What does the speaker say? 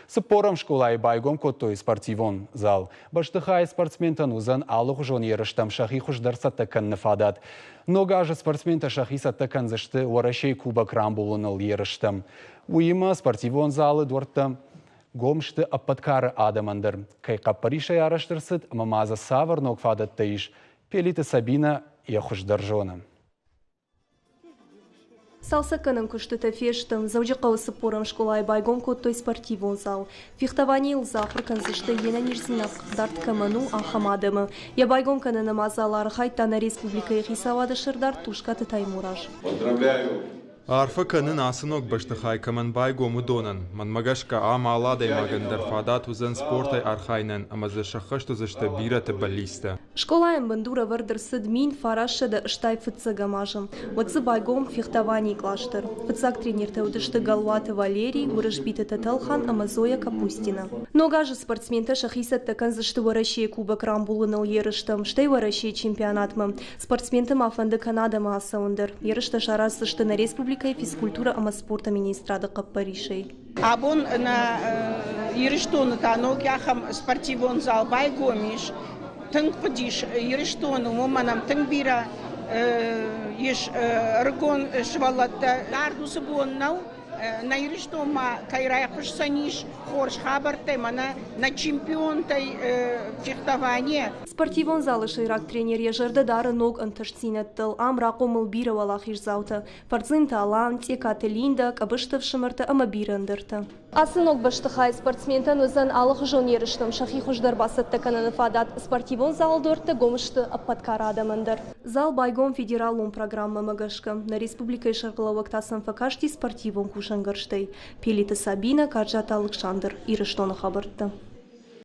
Цыппорӕм скъолайы байгом кодтой спортивон зал. Бӕстыхайы спортсментӕн уыдзӕн алыхуызон ерыстӕм сӕхи хуыздӕр цӕттӕ кӕныны фадат. Ног азы спортсментӕ сӕхи цӕттӕ кӕндзысты Уӕрӕсейы Кубок рамбулыныл ерыстӕм. Уыимӕ спортивон залы дуӕрттӕ гом сты ӕппӕт кары адӕмӕн дӕр. Кӕй хъӕппӕрисӕй арӕзт ӕрцыд ӕмӕ ма дзы цавӕр ног фадӕттӕ ис, Пелиты Сабинӕ йӕ хуыздӕр зоны. Цалцӕггӕнӕн куыстытӕ фесты. Дзӕуджыхъӕуы цыппорӕм скъолайы байгом кодтой спортивон зал. Фехтованийыл дзы ахуыр кӕндзысты, йе нӕниздзинад хъыгдард кӕмӕн у, ахӕм адӕмы. Йӕ байгом кӕныны мадзалы архайдта нӕ республикӕйы хицауады сӕрдар Тускъаты Таймураз. Поздравляю! Арфӕ кӕнын ацы ног бӕстыхай кӕмӕн байгом, уыдонӕн. Мӕнмӕ гӕсгӕ, ам алы адӕймагӕн дӕр фадат уыдзӕн спортӕй архайынӕн ӕмӕ дзы сӕххӕст уыдзысты бирӕты бӕллицтӕ. Скъолайӕн бындур ӕвӕрд ӕрцыд 1985 азы. Уӕд дзы байгом фехтованийы кълас дӕр. Фыццаг тренертӕ уыдысты Галуаты Валерий, Уырысбиты Тӕтӕлхан ӕмӕ Зоя Капустина. Ног азы спортсментӕ сӕхи цӕттӕ кӕндзысты Уӕрӕсейы Кубок рамбулыныл ерыстӕм, стӕй Уӕрӕсейы чемпионатмӕ. Спортсменты ма фӕнды Канадӕмӕ ацӕуын дӕр. Ерыстӕ сараздзысты нӕ республикӕйы физкультурӕ ӕмӕ спорты министрады хъӕппӕрисӕй. Абон нӕ Ирыстоны та ног ахӕм спортивон зал байгом ис. Тынг хъуыдис Ирыстоны, уымӕн ӕм тынг бирӕ ис ӕрыгон сывӕллӕттӕ. Дард уыцы бон нӕу, нӕ Ирыстонмӕ кӕй райхъуысдзӕнис хорз хабӕрттӕй, мӕнӕ нӕ чемпионтӕй фехтование. Спортивон залы сӕйраг тренер йӕ зӕрдӕ дары ног ӕнтыстдзинӕдтыл. Ам рахъомыл бирӕ уӕлахиздзаутӕ. Фӕрдзинты Алан, Тъекаты Линда, Къӕбысты ӕфсымӕртӕ ӕмӕ бирӕ ӕндӕртӕ. Ацы ног бӕстыхайы спортсментӕн уыдзӕн алыхуызон ерыстӕм сӕхи хуыздӕр бацӕттӕ кӕныны фадат. Спортивон залы дуӕрттӕ гом сты ӕппӕт кары адӕмӕн дӕр. Зал байгом федералон программӕмӕ гӕсгӕ. Нӕ республикӕйы сӕргълӕууӕг та сӕм фӕкасти спортивон кусӕнгӕрзтӕй. Пелиты Сабинӕ, Карджаты Алыксандр, Ирыстоны хабӕрттӕ.